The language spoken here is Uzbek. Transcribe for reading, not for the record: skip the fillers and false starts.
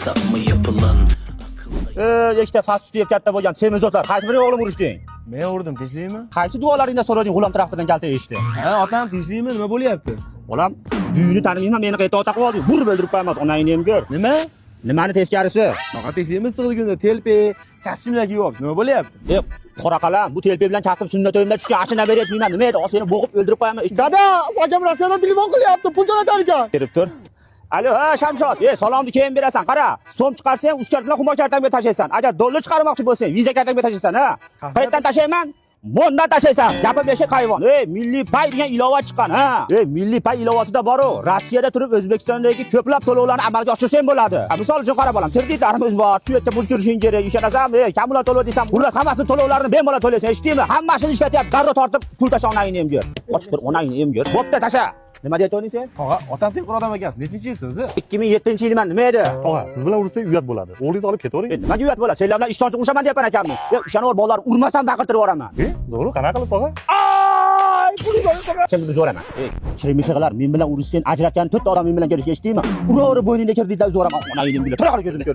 Hesap mı yapılan? Ikkita fast food yeb katta bo'lgan semizotlar, qaysi biriga o'g'lim urishding? Men urdim, tinchlikmi? Qaysi duolaringda so'rading g'ulom traktordan kaltak yeyishdi? Ha, otam, tinchlikmi? Nima bo'lyapti? Bolam, buyini tanimayman, meni qayta ota qilib olding. Burib o'ldirib qo'yamiz, onangni ham ko'r. Nima? Nimani teskarisi? Tog'a, tinchlikmi? Issiqli kunda telpe, kostyumlar kiyib olibsiz. Nima bo'lyapti? E, qora qalam, bu telpa bilan kostyum sunnat to'yimda tushgan ashina beryapman. Nima edi? Seni bo'g'ib o'ldirib qo'yaman. Dada, akam Rossiyadan telefon qilyapti, pul jo'natar ekan. Berib tur. Alo, ha, Shamshod, e, salomni keyin berasan. Qara, so'm chiqarsang, Uzcard bilan Humo kartangga tashlaysan. Agar dollar chiqarmoqchi bo'lsang, Visa kartangga tashlaysan, ha. Qayerdan tashlayman? Mondan tashlaysan. Gapim eshak hayvon. Ey, Milliy Pay degan ilova chiqqan, ha. Ey, Milliy Pay ilovasida bor-u, Rossiyada turib O'zbekistondagi ko'plab to'lovlarni amalga oshirsang bo'ladi. Ha, misol uchun qara bolam, kreditlarimiz bor, shu yerda pul tushirishing kerak, ishonasanmi? Ey, kam bilan to'lov desam, xullas hammasini to'lovlarini bemalol to'laysan, eshitdingmi? Hammasini ishlatyapti, darrov tortib pul tasha onangni ham ko'r. Ochib bir onangni ham ko'r. Bo'pti, tasha. Nima deyapti sen? Tog'a, otam tengqur odam ekansiz. Nechinchi yilsiz o'zi? 2007-yilman, nima edi? Tog'a, siz bilan urishsak uyat bo'ladi. O'g'lingizni olib ketavering. E, nimaga uyat bo'ladi? Senlar bilan ishtonchi urushaman deyapman akamni. E, ishonavor bolalar urmasam baqirtirib yuboraman. E, zo'ru, qanaqa qilib, tog'a? Chimni zo'raman. E, chirimishig'lar men bilan urushgan ajratgan to'rtta odam men bilan kelishga, eshitdingmi? Uraverib bo'yningda kreditlar uzib yuboraman. Onangni bilan. Tura qol ko'zimni ko'r.